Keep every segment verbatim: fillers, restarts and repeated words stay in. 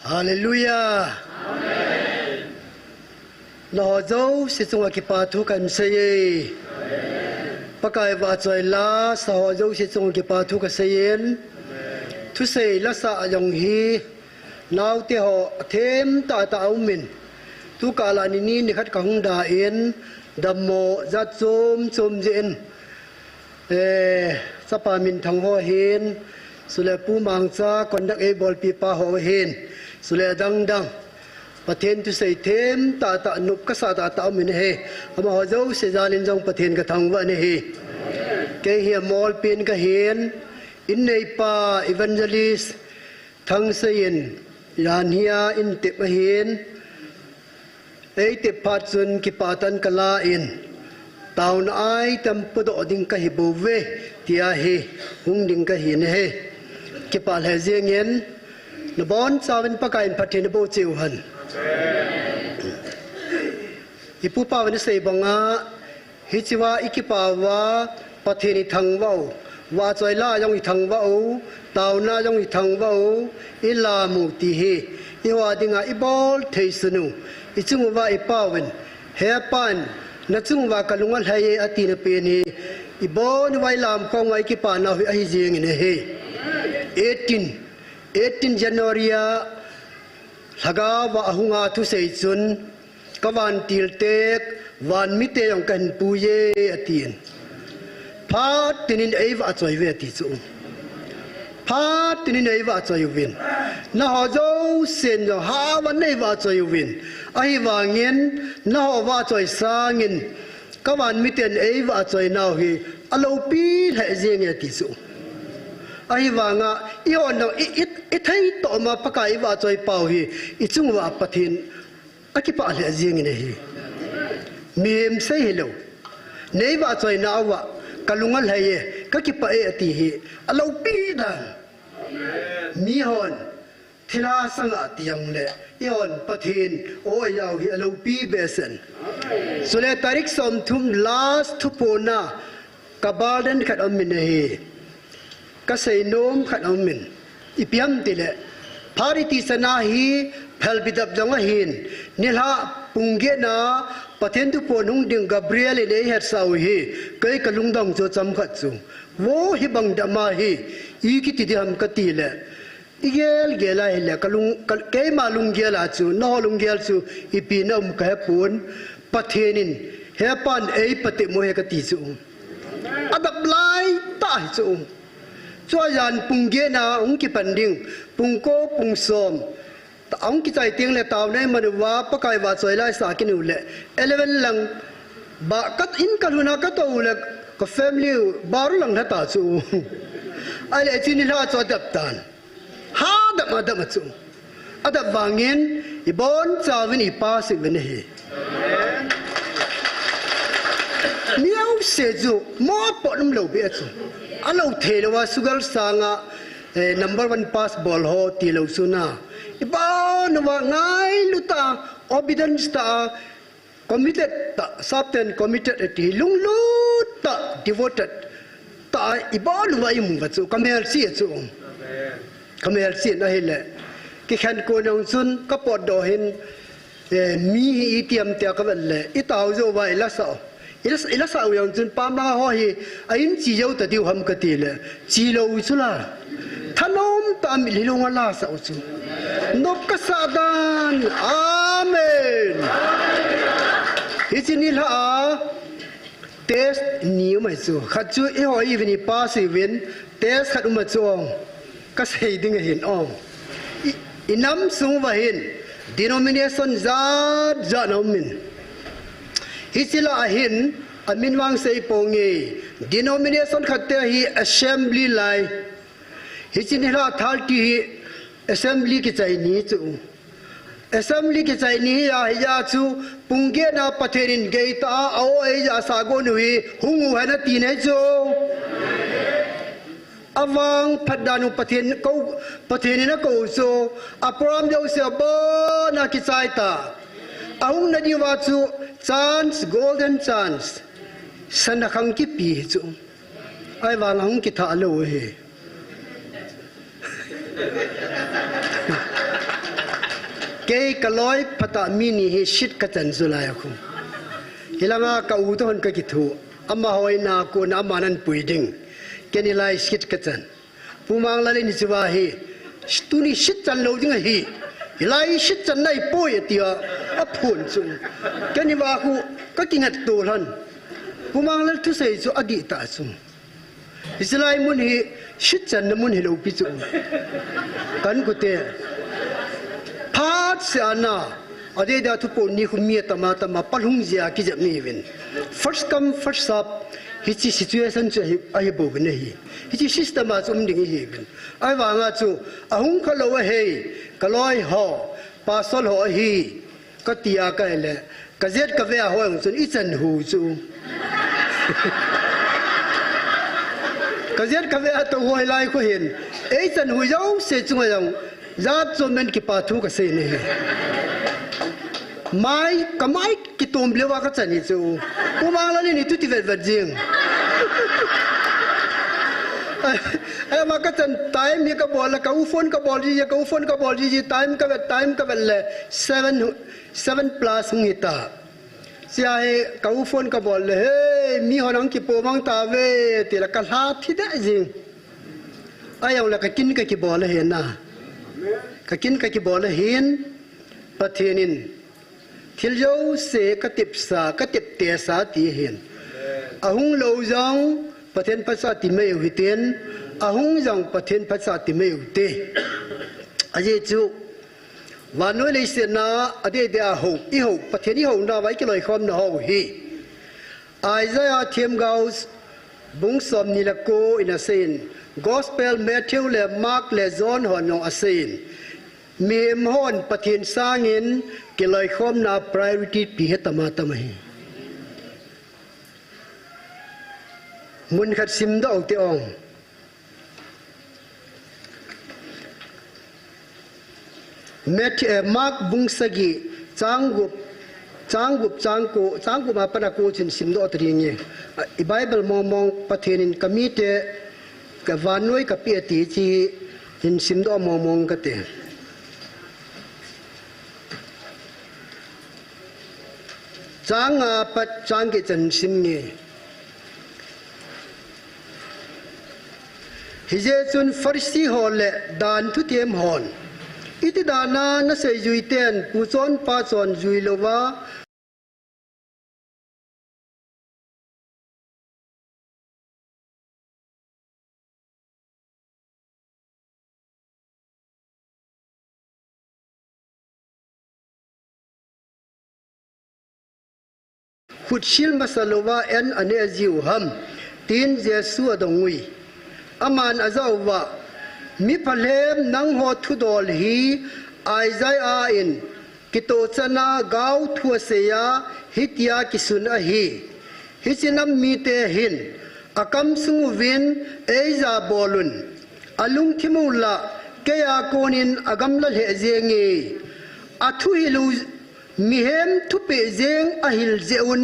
Hallelujah. Nangho jouse chunga kipa thu kahin seiye. Pakai vahchoi la saho jouse chunga kipa thu kaseiyin. Thusei lasa jong hi naote ho themtah tah aumin. Tukah lah nini nikhat kahung da in, dammo jat chom chom jeh in. Eh, chapa minthang ho hin, chule Pu Mangcha, conduct eibolpi pa ho hin, chule adang dang. Pathen thusei themtah tah nop kasah tah tah aumin ahi. Amaho jouse jalin jong Pathen kathangvah in ahi. Kei hi amolpi in kahin, inneipa Evangelist Thangsei in, jan hia eintep ahin, eitep phat chun kipah tah in kala in, taona item podoh ding kahi bouve, tia hi hung ding kahin ahi. Kipah lheh jengin, nabonchauvin Pakai in phatthei naboh cheh uhen. Ipu pa uvin asei banga, hichea ikipah uva, Pathen ithangvah u, vahchoi la jong ithangvah u, taona jong ithangvah u, ilam u ti hi, eiho dinga ibol thei sun u, ichung uva ipa uvin, He Pa, nachung uva kalung alhai e ati napen hi, ibon uva ilam khom uva ikipah nau hi ahi jengin ahi. Eighteen, eighteen January a lhagao va ahunga thusei chun, kavantil tek, van mite jong kahin puiye atin. Phat tinin eivahchoi uve ati chu. Phat tinin eivahchoi uvin. Nangho jousen jong haovan neivahchoi uvin. Ahivangin, nangho vahchoi sangin, kavan miten eivahchoi nau hi, aloupi lheh jenge ati chu. Ahivanga, eihon jong, i, i, ithei toh ma Pakai ivahchoi pau hi, ichung uva Pathen akipah lheh jengin ahi. Mihem sei hilou. Neivahchoi nauva, kalung alhai e, kakipah e ati hi, aloupi dan. Mihon, thilha sanga tiang le, eihon Pathen, o ajao hi aloupi behseh in. Chule tarik somthum last thuphonna, kabal den khat aumin ahi. Kasei nom khat aumin. Ipi ham tile, phat iti chana hi phalbi dap jong ahin, nilhah pung getna Pathen thuphon hung ding Gabriel in eihetsah u hi, kei kalungdong chu chomkhat chu. Vo hibang dap ma hi, i kiti ding ham kati le. Igel gel a hile, kalung, ka, keima lunggel a chu, nangho lunggel chu, ipi na um kahepon, Pathen in, He Pa, eipatep mo he kati chu. Adap laitah hi chu. Chua jan pung getna hung kipan ding, pung ko, pung som. Ahung kichai teng le taona iman uva, Pakai vahchoi la isa kit u le, eleven lang, ba, ka in kalhun a katou u le, ka family, baru lang lhata chu. Ahile, hiche nilhah chu adap tan. Hadap, adap a chu. Adap vangin, ibonchauvin ipa sih uvin ahi. Mi jouse chu, mo pot um lou beh a chu. Alou thei louva, sugar sanga, eh, number one pass bol ho tilou chu na. Ibon uva ngailu tah, obedience tah, committed tah, sapten committed ati, lunglut tah, devoted tah, ibon uva imu uva chu, kamelchih a chu. Kamelchih in ahile. Kikhen kon jong chun, kapotdoh hin, eh, mi hi iti ham tia kavet le, itao jou uva ilasah u. Ilas-, ilasah u jong chun, pamlang ho hi, a in che jou ta diu ham kati le, che lou u chu la. Thanom tah a mitlhi lung a lasah u chu. Nop kasah dan. Amen. Hiche nilhah a test ni um ahi chu. Khat chu eiho ivin ipass uvin test khat um a chu ong. Kasei ding ahin ong. I, inam sung uva hin denomination jat jat ana umin. Hiche lah a hin amin vang sei ponge. Denomination khat te hi assembly lai. Hiche nilhah thirty hi assembly kichai ni chu. Assembly kichai ni hi ahi a chu pung get na Pathen in gei tah a, a-o eija asah gon u hi hung u hen ati nei chu. Avang phat dan u Pathen kou, Pathen in akou chu, a program jouse abon a kichai ta. Ahung na diuva chu chance, golden chance. Sana khang kipe hi chu. Ahivang ahung kitha lou hi. Kei kaloi phatah mi ni hi sit kachan julai a khu. Hilanga ka u toh hon kakithu. Amaho ina kona aman anpui ding. Kei ni lai sit kachan. Pu Manglal in hiche va hi, tuni sit chan lou ding ahi. Hilai sit chan nai poi atia, aphun chu. Kei ni va khu, kakingat to lhan. Pu Manglal thusei chu adih tah chu. Hiche lai mun hi, sit channa mun hilou pi chu. Kan kute. Phat se ana. Adeh dia thupo ni khu mi atama tama palhung jia kijep ni vin. First come, first serve, hiche situation chu ahi, ahi bouvin ahi. Hiche system a chu um ding ihi vin. Ahivanga chu, ahung kha lou ahi, kaloi ho, pastor ho ahi, katia kaile, kajet kave a ho jong chun ichan hu chu. Kajet kave a tou ho hilai khu hin, eichan hu jouse chunga jong, jat chom men kipa thu kasei nahi. Mai, kamai kitom leuva kachan hi chu. Pu Manglal in itu ti vet vet jing. Ai, ai, ama kachan time hi kabol le, ka u phone kabol ji, ka u phone kabol ji, time kavet, time kavet le, seven, seven plus hung hita. Sia hi, ka u phone kabol le, "Hey, mi hon ahung kipo mang tave," tile kalha thi deh jing. Ahijongle kakin kakibol ahin na. Kakin kakibol ahin, Pathen in thil jouse katepsa, kateptesa ti ahin. Ahung lou jong Pathen phatsa ti mai u hitin, ahung jong Pathen phatsa ti mai u te. Ajeh chu, vannoi leiset a, adeh dia hou, ihou, Pathen ihouna vai kiloikhomna ho hi. Isaiah themgao bung somni le ko in aseiyin, Gospel Matthew le Mark le John hon jong aseiyin, mihem hon Pathen sangin kiloikhomna priority pi hi tama tama hi. Mun khat simdoh u te ong. Matthew, eh, Mark bung sagi, chang gup, chang gup, chang ko, chang gup a pat a ko chun simdoh ta ding e. I Bible mong mong Pathen in kamite, ka vannoi kapeh e ti chu hin simdoh mong mong kate. Chang nga pat chang get chan sim nge. Hijeh chun Pharisee ho le dan thuthem hon, iti dan a naseijui ten pu chon pa chon jui louva, khutsil masa louva an aneh jiu ham, tin Jesu adong ui. Aman ajah uva, mi phalhem, nangho thudol hi Isaiah in kitoh chan a gao thu asei a, hitia kisun ahi. Hiche nam mite hin akam sung uvin eija bol un, alungthim u la, keiya konin agamla lheh jenge. Athuhil u, mihem thupeh jeng ahil jeh un,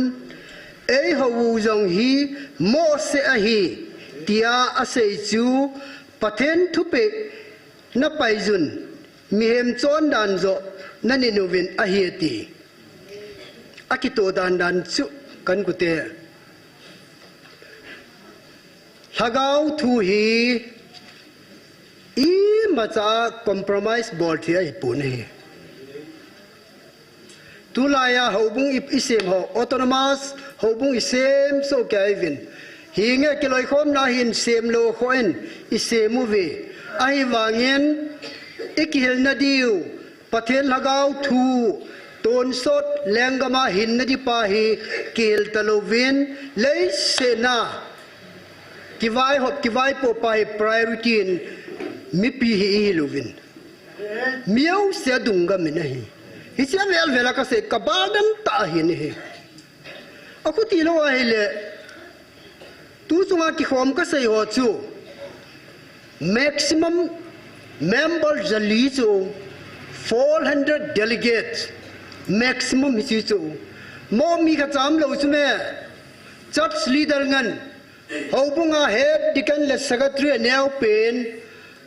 eihou u jong hi mohseh ahi, tia asei chu Pathen thupeh napaijun, mihem chondan joh nanin uvin ahi ati. Akitoh dandan chu kan kute. Lhagao thu hi imacha compromise bol thei ahipon ahi. Tulai a houbung i, isem ho, autonomous houbung isem soh kei uvin. Hinge kiloikhomna hin sem lou khoh in isem uve. Ahivangin ikihilna diu Pathen Lhagao thu tonsot lenggam a hinna di pa hi kihil talouvin, leiset a kivaihop, kivaipoh pa hi priority in mipi hi ihil uvin. Mi jouse adunggamin ahi. Hiche avel vel a kasei, ka burden tah ahi nahi. Akhuti lou ahile, tu chunga kikhom kasei ho chu, maximum member jali chu, four hundred delegates, maximum hiche chu. Mo mi khat cha umlou chu me, church leader ngen, Houbunga head deacon le secretary aneo pen,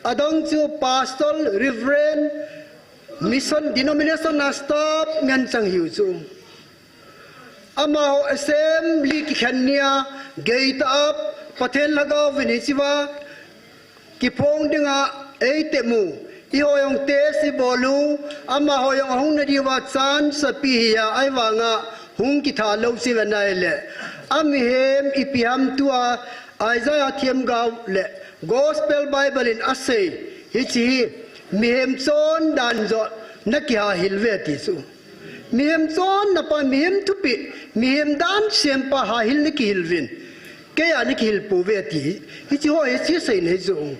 adang chu pastor, reverend, mission, denomination a staff ngen chang hiu chu. Amaho assembly kikhen nia, geita a Pathen lhagao vin hichiva kiphong dinga eite mu, ihoi ong te si bolu, amaho ong ahung na diva chance api hi a, ahivanga hung kitha lou si ve nai le. Amihem ipi ham tua Isaiah themgao le Gospel Bible in asei, hichi hi mihem chon dan jo na kihahil ve ti chu. Mihem chonna pa, mihem thupi, mihem dan sempa hahil na kihil vin. Kei a na kihil pou ve ti. Hichi ho hichi sei nei chu.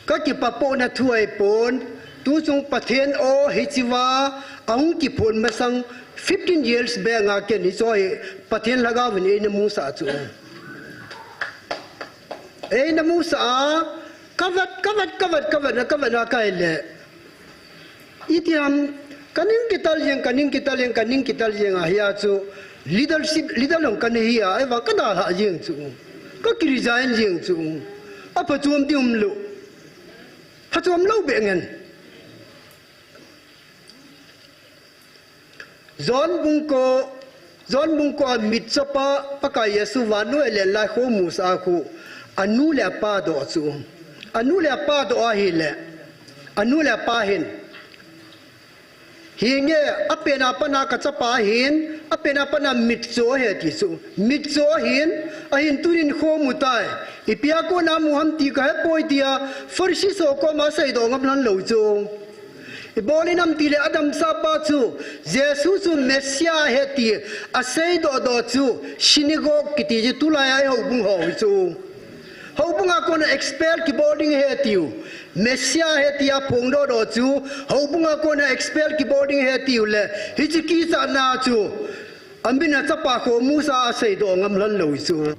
Ka kipapohna thu ahipon, tuchung Pathen o hichiva ahung kiphon masang fifteen years banga ken hicho hi Pathen lhagao vin eina musah chu. Eina musah a, kavet, kavet, kavet, kavet, kavet a kaile. Itiam, kaning kital jeng, kaning kital jeng, kaning kital jeng a hia chu leadership, leader long kani hi a, eva kadalha jeng chu. Ka kiresign jeng chu. Aphachom ti umlou. Phachom lou be ngen. John bung ko, John bung ko a mitcho pa, Pakai Jesu vannoi a len lai khomu sa khu, anu le apa doh chu. Anu le apa doh ahile, anu le apa hin. Hinge, apen a pat a kachapa hin, apen a pat a mitcho ahi ti chu. Mitcho ahin, ahin tunin khomu tai. Ipia kona mu ham ti kahepoi tia, Pharisee ho koma seidoh ngam lhon lou chu. Ibol in ham tile adamsapa chu, Jesu chu Messiah ahi ti aseidoh doh chu, synagogue kiti chu tulai a houbung ho chu. Houbunga kona expel kibol ding ahi tiu. Messiah ahi tia phongdoh doh chu, houbunga kona expel kibol ding ahi tiu le, hichi kichatna chu, amin a chapa khomu sa aseidoh ngam lhon lou chu.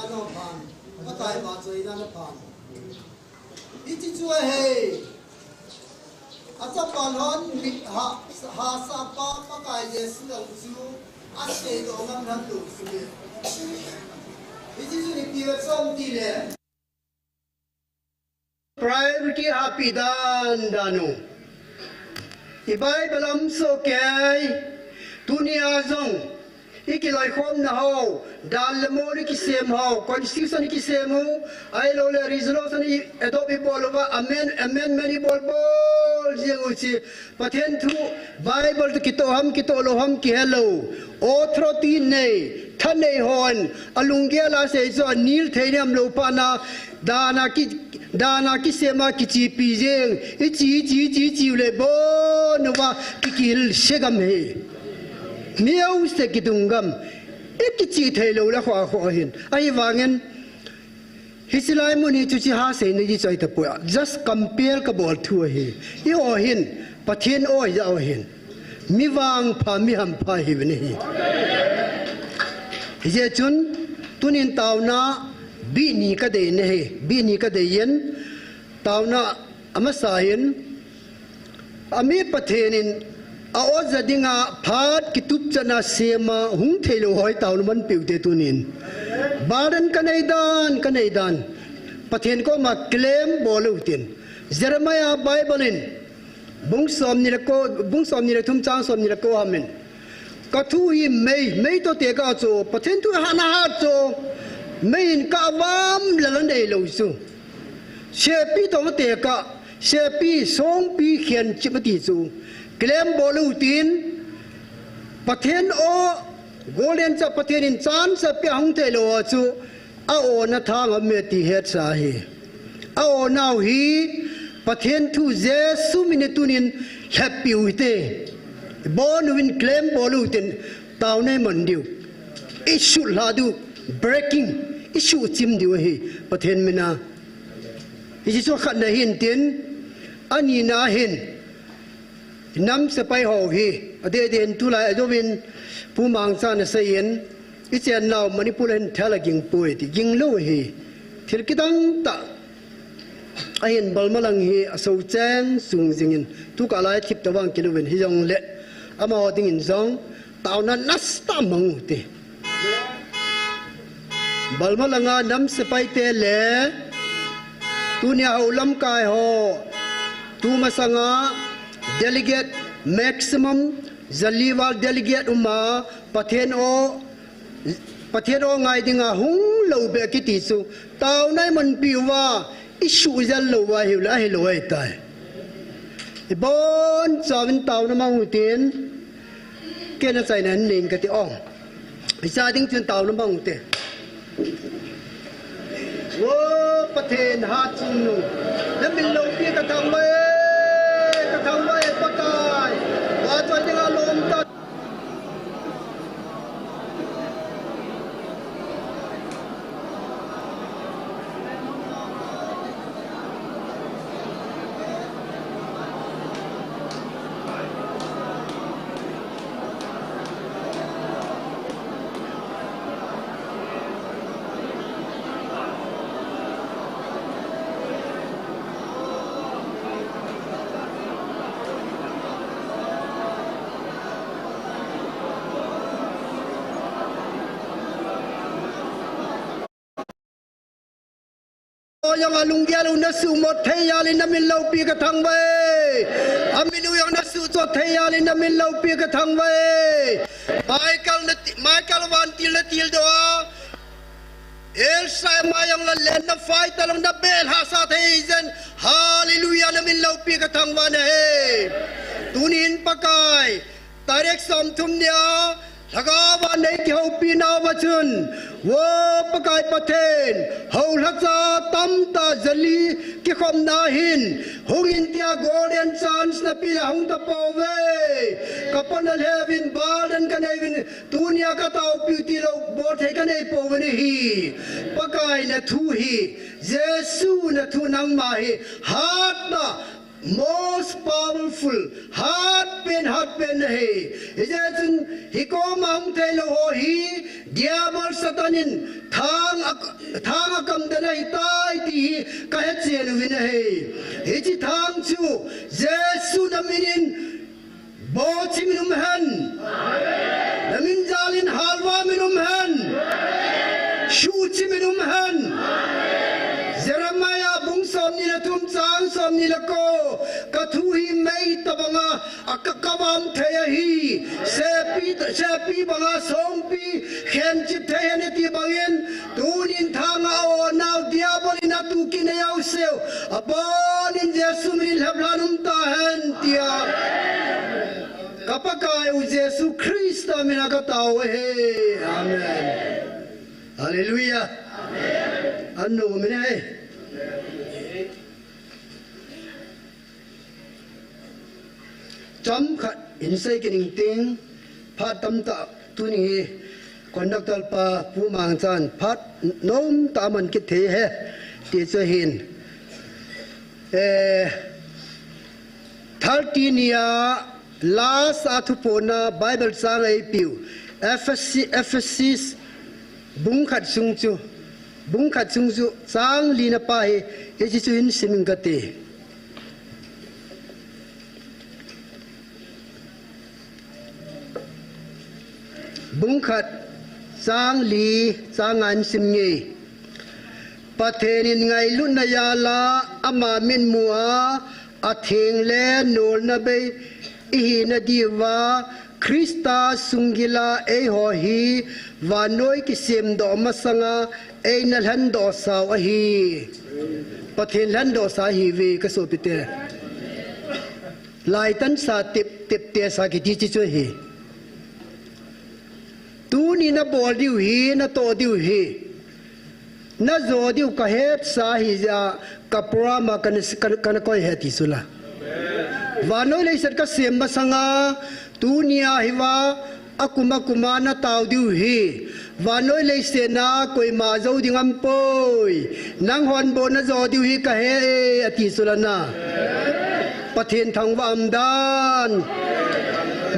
Ano phan, Pakai vahchoina na phan. Hichi chu ahi. Achapa lhon mit ha, hahsa pa Pakai Jesu jong chu aseidoh ngam lhon lou chu le. Hichi chu ipi vetsah ham tile. Priority hahpi dan dan u. I Bible a um soh kei, tunia jong, i kiloikhomna ho, dan le mol i kisem ho, constitution i kisem u, ahilou le resolution i adopt i bol uva, amend-, amendment i bol bol jeng u chu, Pathen thu, Bible toh kitoh ham, kitoh lou ham, kihelou. Authority nei, thanei hon, alunggel a sei chu anel thei nem lou phat na, dan a ki, dan a kisem a kichepi jeng, i che, i che, i che, i che u le bon uva, ki, kihilse gam ahi. Miau se kidung gam, i kiche thei lou le kho kho hin. Ahivangin, hichi lai mun hi chu chi ha seina di choi tapoi. Just compare kabol thu ahi. Eiho hin, Pathen o ija o hin. Mi vangpha, mi hampha ihiuvin ahi. Hijeh chun, tunin taona, bih ni kadei nahi, bih ni kadei in, taona amasa hin, Ami Pathen in a o ja dinga phat kitupchatna sem a hung thei lou ho i taona manpeh u te tunin. Burden kanei dan, kanei dan. Pathen koma claim bol u tin. Jeremiah Bible in bung som ni le ko, bung som ni le thum chang som ni le ko ham in. Ka thu hi mei, mei toh tekah chu, Pathen thu hi hat na hat chu, mei in kavam lal anei lou chu. Sepi toh tekah, sepi, songpi, khenchim ati chu. Claim bol u tin, Pathen o, golden cha Pathen in chance apeh a hung thei lou chu, a ona thang aum e ti hetsa ahi. A onau hi Pathen thu Jesu min in tunin lheppi u hite. Bon uvin claim bol u tin taona i man diu. I suhlha diu, breaking, i suhchim diu ahi Pathen min a. Hichu khatna hin tin, anina hin, Nam sepai ho hi, adeh deh in tulai ajouvin, Pu Mangchan aseiyin, ichennau Manipur a hin thal aging poi ti, ging lou ahi. Thil kidang tah ahin Burma lang hi aso cheng sung jingin, tukah lai thip tah vang kilouvin hijongle, amaho dingin jong, taona nasatah mang u hite. Burma langa nam sepai te le, tunia hou lamkai ho, tumasanga delegate maximum, jali val delegate uma, Pathen o, Pathen o ngai dinga hung lou beh kiti chu, taona imanpi uva, isuh jal lou uva ahiu le, ahilou ahitai. Ibonchauvin taona mang u hitin, kei in achaina in nei inge kati o. Icha ding chun taona mang u hite. O Pathen hatchungnung, namin loupi kathangvah e, kathangvah e Pakai. Vahchoi dinga lom tah. O jong alunggel u nasuhmot thei jal in namin loupi kathangvah e. Amin u jong nasuhchot thei jal in namin loupi kathangvah e. Michael nati, Michael vantil natildoh a, Elsa ma jong la len naphai talou nabel hahsa thei jeng. Hallelujah, namin loupi kathangvah nahi. Tunin Pakai, tarik somthum nia, lhagao va nei kihoupi nauva chun, O Pakai Pathen, houlhacha tamtah jali kikhopna hin, hungin tia golden chance napeh le hung tapouve. Kapona lheuvin, baldan kaneiuvin, tunia kataopiu tilou bolthei kanei pouve nahi. Pakai nathu hi, Jesu nathu nangma hi, hatah, most powerful, hatpen, hatpen nahi. Hijeh chun, hikoma hung theilou ho hi, Diabol Satan in thang a, thang a kamdan ahitai ti hi kahechen uvin ahi. Hiche thang chu Jesu namin in bohchim in umhen. Namin jal in halvam in umhen. Suhchim in umhen. Jeremiah bung somni le thum chang somni le ko, kathu hi mei tobanga, a ka, kavam thei ahi. Sepi, sepi banga songpi khenchip thei ahi nati bangin, tunin thang a aonau Diabol in atuh kinei jouseu, abonin Jesu min in lhaplhan umtahen tia, ka Pakai u Jesu Christa mina katao ahi. Amen. Hallelujah. Amen. Anom in ahi. Chomkhat hin sei kit ing ting, phat tamtah tuni hi conductor pa Pu Mangchan phat nomtah aman kit thei ahi, ti chu ahin. Eh, thirty nia last a thuphonna Bible chang eipeu, Ephes-, Ephesus bung khat sung chu, bung khat sung chu chang li na pa hi, hiche chu hin sim ing kati. Bung khat, chang li, chang nga hin sim inge. Pathen in ngailutna jal a ama mitmu a, atheng le nolna bei ihina diuva, Christa sunggil a eiho hi vannoi kisemdoh masanga eina lhendoh sau ahi. Pathen lhendoh sa ahiuve kasopite. Laitansa tep, teptesa kiti chu chu ahi. Tuni nabol diu hi, natoh diu hi, najo diu kahetsa ahijeh a, ka program a kana, kana, kana koi ahi ti chu la. Vannoi leiset kasem masanga, tunia hiva, akum akum a natao diu hi, vannoi leiset a koima jou ding aumpoi, nanghon bou najo diu hi kahe e, ati chu la na. Pathen thangvah umdan.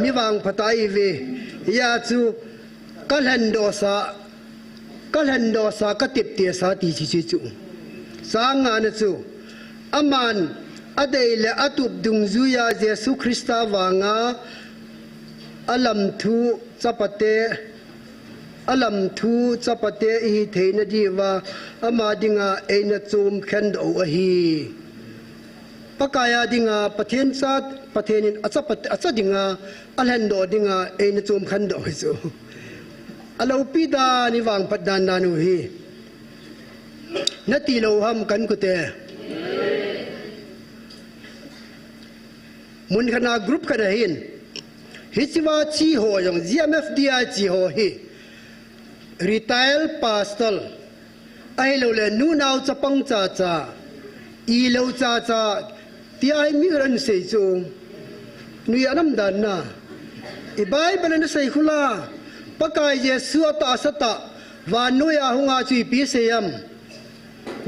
Mi vangpha tah ive. Hijeh chun ka lhendoh sa, ka lhendoh sa, ka tepte sa ti chu, chu, chu. Chang ngana chu, aman adei le atup dungjuiya Jesu Christa vanga alam thu chapate, alam thu chapate ihi theina diuva ama dinga eina chom khendoh u ahi. Pakaiya dinga, Pathen cha, Pathen in acha pat-, acha dinga, alhendoh dinga eina chom khendoh u hi chu. Aloupi dan, ivangphat dan dan u hi. Nati lou ham kan kute. Mun khat a group khat ahin. Hichea che ho jong, G M F D I che ho hi. Retired pastor. Ahilouleh, nunao chapang chacha. Ilou chacha. Tia hi mi ran sei chu. Nui anam dan na. I Bible in asei khu la. Pakai Jesu atahsa tah. Vannoiya ahunga chu ipi asei am.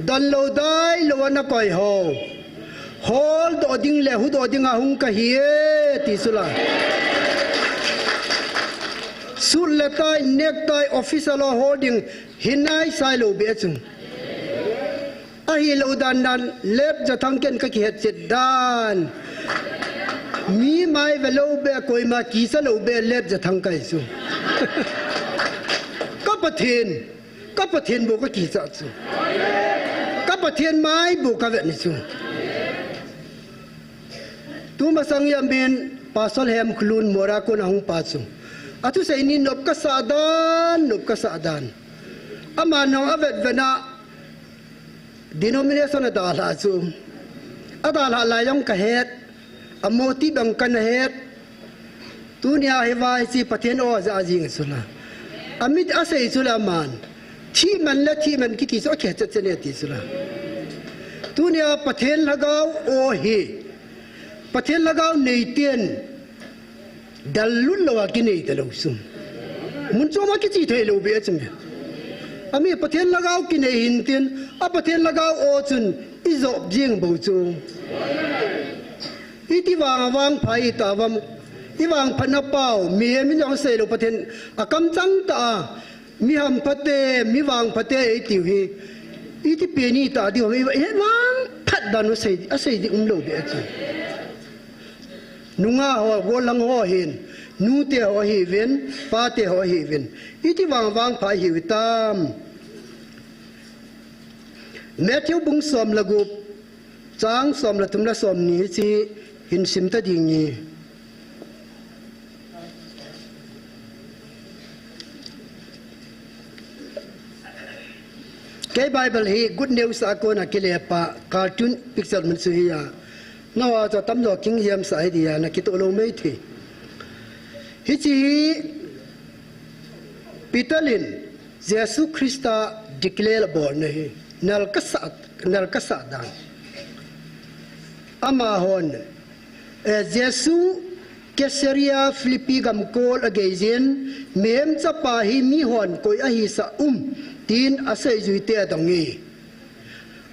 Donlou dailou a nakoi ho. Holdoh ding le huhdoh dinga hung kahi e, ti chu la. Suit le tie, necktie, office a lou hol ding, hinai sai lou be chu. Ahilou dan dan, Lep Jathang ken kakihet chet dan. Mi mai ve lou be, koima kicha lou be, Lep Jathang kahi chu. Ka Pathen. Ka Pathen bou kakicha chu. Ka Pathen mai bou kavet ni chu. Tumasang a min Pastor Hemkholun Mora kona hung pa chu. Athusei ni nop kasah dan, nop kasah dan. Aman jong avet vet na denomination adalha chu. Adalha lai jong kahet. Amotive bang kana het. Tunia hiva hiche Pathen o ja jing chu la. Amit asei chu la aman. Thihman le thihman kiti chu akichet chet ne ti chu la. Tunia Pathen lhagao o hi. Pathen lhagao neiten. Dallut louva kinei talou chu. Mun chom a kiche thei lou be chu. Ami Pathen lhagao kinei hintin. A Pathen lhagao o chun ijop jing bou chu. Iti vang a vangpha ita vam. Ivangphatna pau, mihem in jong seilou Pathen, akamchang tah a, mi hamphate, mi vangphate eitiu hi. Iti pen ita diu hi, vangphat dan u sei, asei ding umlou be chu. Nungah ho, golhang ho hin, nute ho hiuvin, pate ho hiuvin. Iti vang vangpha hiu tam. Matthew bung som le gup, Chang som le thum le som ni hiche hin sim ta ding e. Kei Bible hi Good News a kona kilepa cartoon picture mun chu hi a. Nawa chu atamjo king hiam sa hi dia nakitoh lou mei thei. Hiche hi Peter in Jesu Christa declare abolna hi, nal kasah, nal kasah dan. Amahon, eh, Jesu Caesarea Philippi gamkol agei jin, mihem chapa hi mihon koi ahisah um, tin aseijuite adong e.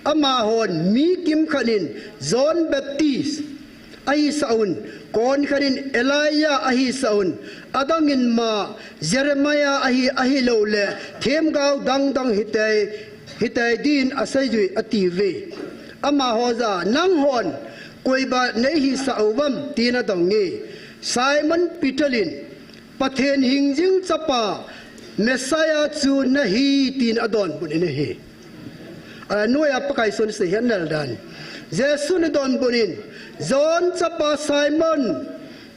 Amahon mi kimkhat in John Baptist ahisah un, konkhat in Elijah ahisah un, adang in ma Jeremiah ahi, ahilouleh themgao dangdang hitei, hitei din aseijui atiuve. Amaho jah a, nanghon koiba neihisah uvam, tin adong e. Simon Peter in, Pathen hingjing chapa, Messiah chu nahi, tin adonbut in ahi. Anoiya Pakai son sei hi anal dan. Jesun adonbut in, John chapa Simon,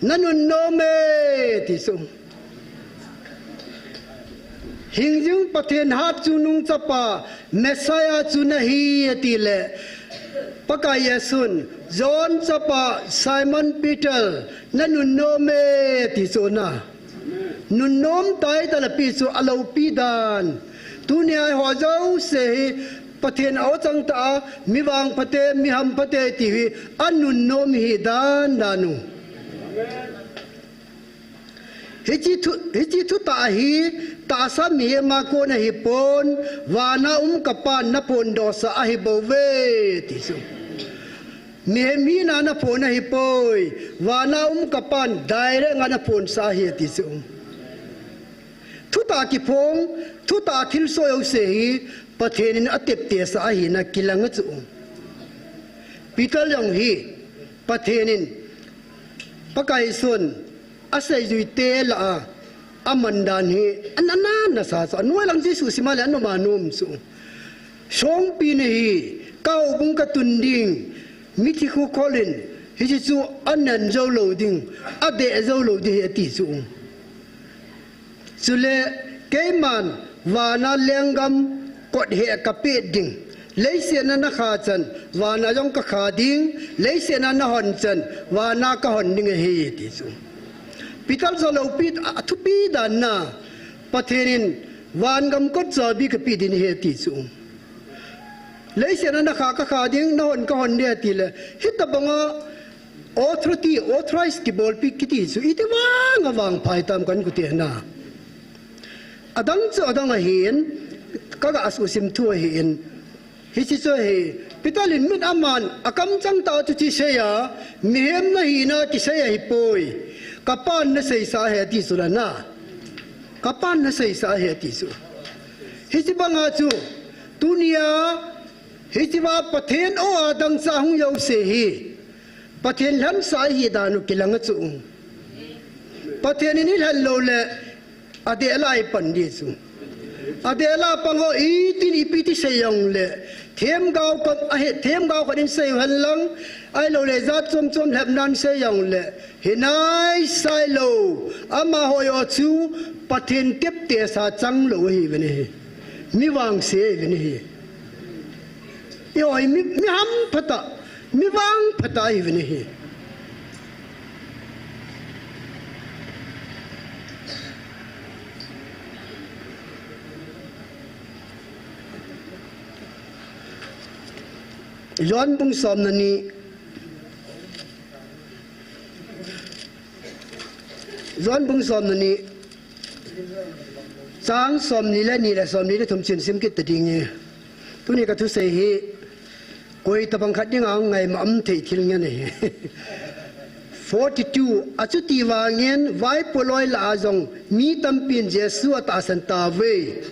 nanunnom e, ti chu. Hingjing Pathen hatchungnung chapa, Messiah chu nahi, atile. Pakai Jesun, John chapa Simon Peter, nanunnom e, ti chu na. Nunnom tai tale pi chu aloupi dan. Tunia eiho jouse hi Pathen a-o chang tah a, mi vangphate, mi hamphate ti hi anunnom hi dan dan u. Hiche thu, hiche thutah hi tahsa mihem a kon ahipon, vana um ka Pan naphondohsa ahibouve, ti chu. Mihem hina naphon ahipoi, vana um ka Pan direct a naphonsah ahi ati chu. Thutah kiphong, thutah thilsoh jouse hi Pathen in ateptesah ahina kilang ahi chu. Peter jong hi Pathen in, Pakai Jesun aseijuite lah a aman dan hi ana, ana nasa chu. Anoi lang Jesu sima le anom anom chu. Songpi nahi, ka houbung ka tun ding, mithi khu kholin, hiche chu anen jou lou ding, adeh jou lou ding ahi ati chu. Chule, keiman vana lenggam kot heh kapeh ding, leiset a nakha chan, vana jong kakha ding, leiset a nahon chan, vana kahon ding ahi ati chu. Peter jong loupi, athupi dan a, Pathen in vangam kot chabi kapeh ding ahi ati chu. Leiset a nakha kakha ding, nahon kahon ding ati le, hitabanga authority, authorize kibolpi kiti chu, iti vang avangpha tam kan kiti na. Adang chu adang ahin, kaga suhsim thu ahin, hiche chu ahi, Peter in mit aman, akamchang tah chu kisei a, mihem nahina kisei ahipoi, ka Pan naseisah ahi ati chu la na. Ka Pan naseisah ahi ati chu. Hiche banga chu, tunia, hiche va Pathen o a dangchah hung jouse hi, Pathen lhansah ahi dan u kilang ahi chu. Pathen in eilhen lou le, adeh a la ipan ding chu. Adeh a la pang ho itin ipi ti sei jong le, themgao khat ahi, themgao khat in sei hen lang, ahilou le jat chom chom lhep nan sei jong le, hinai sai lou, amaho joh chu Pathen teptesah chang lou ahi ve ne hi. Mi vangse ahi ve ne hi. Eiho hi mi, mi hampha tah, mi vangpha tah ahi ve ne hi. John bung som le ni. John bung som le ni. Chang som ni le ni le som ni le thum chan sim kit ta ding e. Tuni ka thusei hi, koi tabang khat dinga ngaima um thei thil ngen ahi. Forty-two, achuti vangin, vaipo loi lah a jong, mi tampin Jesu atahsan tauve.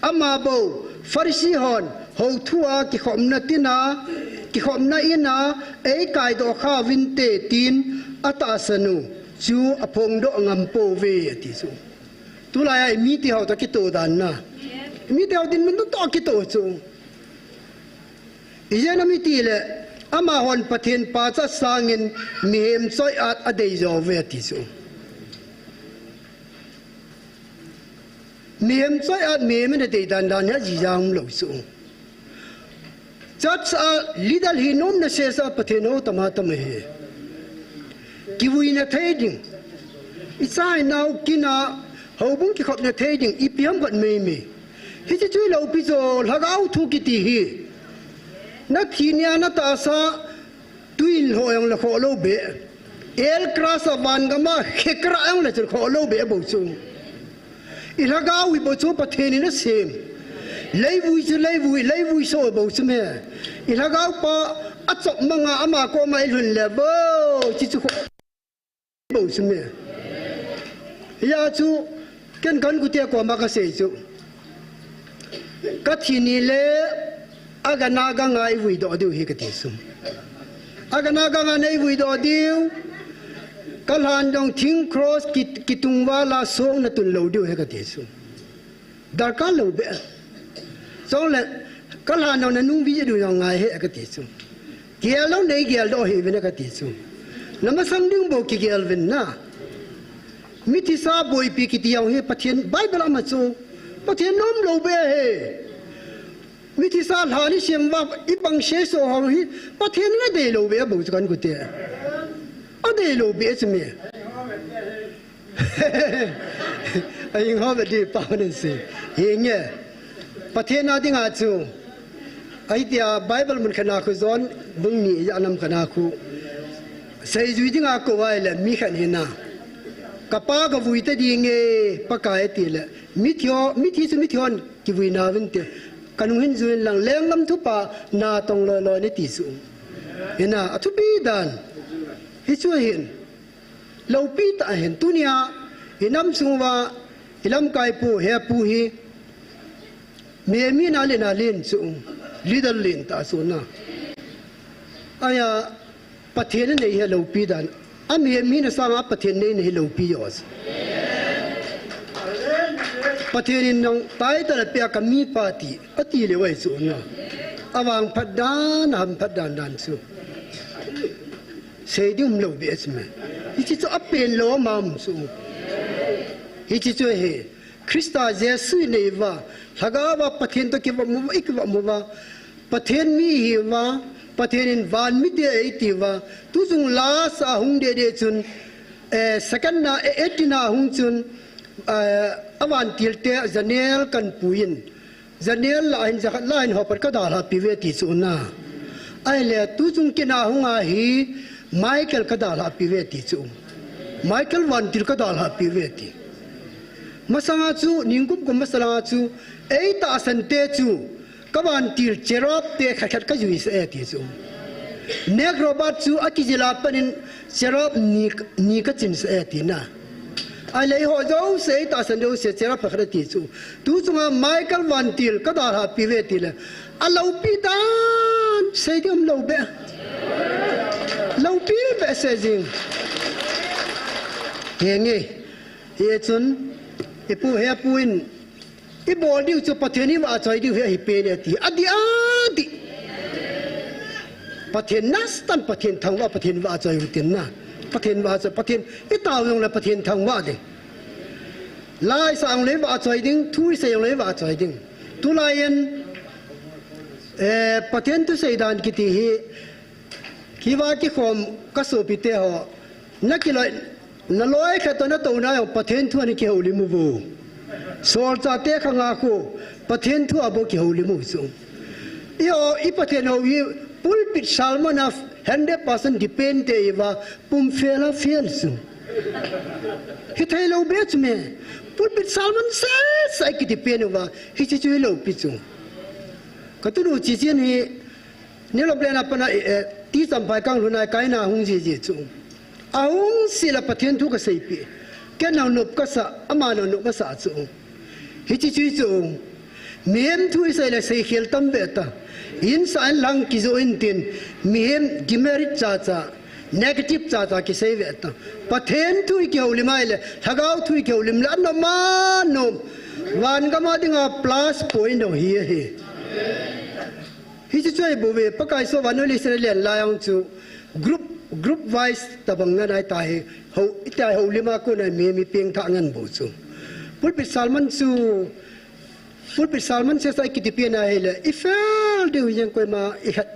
Ama bou, Pharisee hon, hou thu a kikhopna tina, kikhopna ina, eikaidoh kha uvinte tin, atahsan u, chu aphongdoh ngam pouve, ati chu. Tulai a i mite ho toh kitoh dan na. I mite ho dinmun toh kitoh chu. Ijeh inem itile, amahon Pathen pachat sangin mihem choi-at adei jouve ati chu. Mihem choi-at mihem in adei dan dan hi ajija umlou chu. Church a leader hi nomna sesa Pathen hou tam a tam ahi. Kivuina thei ding. Icha inao kin a houbung kikhopna thei ding. Ipi ham khat meimei. Hiche chu iloupi chu lhagao thu kiti hi. Nathi nia natahsa tuin lhoh jong le khoh lou beh. El Kras a van gam a khekra jong le chun khoh lou beh bou chu. I lhagao hi bou chu Pathen in asem. Leivui chu leivui, leivui so bou chu me. I lhagao pa achop manga ama koma ilhun le bou, chi chu khoh bou chu me. Hia chu ken kan kute koma kasei chu. Kathi ni le agana ganga ivui doh diu hi kati chu. Agana ganga neivui doh diu. Kalhan jong thing cross ki, kitung vala song natun lou diu hi kati chu. Darkar lou beh. Chule, kalhan jong nanung vei diu jong ngai hi kati chu. Gel lou neigel doh hi vin kati chu. Namasang ding bou kigel vin na. Mithisa boipi kiti jong hi Pathen Bible a ma chu. Pathen nom lou beh hi. Mithisa lhan isem uva, ibang seiso ho hi, Pathen in adei lou beh bou chu kan kute. Adei lou beh chu me. Ahing ho beh di pa nen si. Hinge. Pathen a dinga chu. Ahi tia Bible mun khat na khu John bung ni a nam khat na khu. Seijui dinga kou vai le mi khat hina. Kapa kavui ta dinge Pakai tile. Mithi ho, mithi chu mithi hon. Kivui nauvinte, kanung hin juin lang, lenggam thupha natong loi loi nati chu. Hina, athupi dan. Hichu ahin. Loupi tah ahin. Tunia, inam sunguva, ilamkai pu, hepu hi. Mihem hina len alen chu. Leader len tah chu na. Ahin, Pathen anei hi aloupi dan. Amihem hina sanga Pathen neina hi loupi jo. Pathen in nang title apeh a kamipa ti, ati leu ahi chu na. Avangphat dan, ahamphat dan dan chu. Sei ding umlou beh chu me. Hiche chu apen lou mama chu. Hiche chu hi. Christa Jesu inei uva, lhagao va Pathen toh kiva uva, ikiva uva, Pathen mi ihi uva, Pathen in van mite eiti uva, tuchung lasa hung dede chun, eh, second na, eh, eighteen na hung chun, eh, avantil te janel kanpuiyin, janel lah hin jakhat lah hin hopat kadalhah piuve ti chu na. Ahile, tuchung kina hung ahi, Michael kadalhah piuve ti chu. Michael vantil kadalhah piuve ti. Masanga chu, ningkum kum masanga chu, eitahsan te chu, kavantil cherub te khat khat kajuisah e ti chu. Nek Robert chu akijil a panin cherub ni, ni kachinsah e ti na. Ahile eiho jouse, eitahsan jouse, cherub khat khat ati chu. Tuchunga Michael vantil kadalhah piuve tile. Aloupi dan, sei ding umlou beh. Loupi behseh jing. Henge. Hichun, ipu hepu in, ibol diu chu Pathen ivahchoi diu hi ahi pen e ti. Adih, adih. Pathen nasatah in Pathen thangvah, Pathen vahchoi u tin na. Pathen vahchoi, Pathen itao jongle Pathen thangvah ding. La isah jongle ivahchoi ding, thu isei jongle ivahchoi ding. Tulai in, eh, Pathen thusei dan kiti hi, kiva kikhom kasopite ho. Nakiloi, naloi khat toh natouna jong Pathen thu a nakihoulim uvo. Solchah te khanga khu, Pathen thu a bou kihoulim u chu. Eiho, i Pathen hou hi pulpit sermon a hundred percent depend te iva, pum fail a fail chu. Hithei lou beh chu me. Pulpit sermon seh seh a kidepend uva, hiche chu hiloupi chu. Katunu Chichen hi, New Loveland a pat a, eh, T. Champhai kang lhun a kaina hung jiji chu. Ahung seh le Pathen thu kaseipeh. Kei jong nop kasah, ama jong nop asah chu. Hiche chu chu. Mihem thu isei le seikhel tam beh ta. Insah in lang kijoh intin. Mihem demerit cha cha, negative cha cha kisei beh ta. Pathen thu ikihoulim a ahile, lhagao thu ikihoulim le, anom anom. Van gam a dinga plus point ahi ahi. Hiche chu ahibouve, Pakai soh vannoi leiset a len lai jong chu group, group wise tabang ngen ahitai, hou, itia houlim a kona mi, mi pengthah ngen bou chu. Pulpit sermon chu, pulpit sermon seh seh a kidepend a ahile, i fail diu hi jeng koima, i khat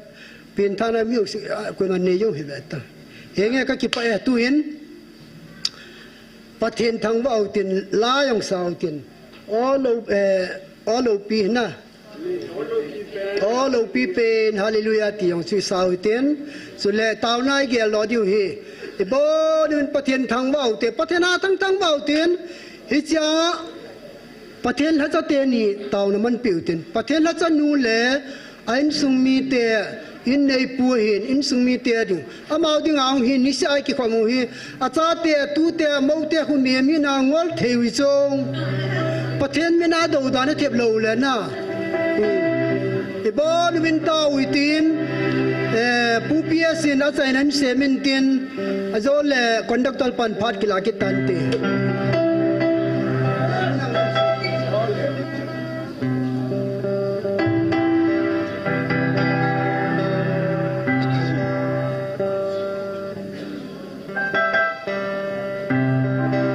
pengthahna mi u si, a, koima nei jong hi ve ta. Henge kakipah e tuin. Pathen thangvah u tin, la jong sa u tin. O lou, eh, o loupi na. O loupi pen, hallelujah ti jong chu sa u tin. Chule taona igel lou diu hi. Ibon in Pathen thangvah u te, Pathen a thang thangvah u tin. Hichea Pathen lhacha teni taona manpeh u tin. Pathen lhacha nu le a insung mite, in neipu ahin, insung mite ding. Amau dinga hung hin, niseh a ikikhom u hi, achate, atute, amoute khu mihem hina ngol thei u hi chu. Pathen min a dou dan athep lou le na. Hmm. Ibon uvin tao u hitin, eh, Pu P S in achaina in sem intin, ajole conductor pan phat kila kit tante.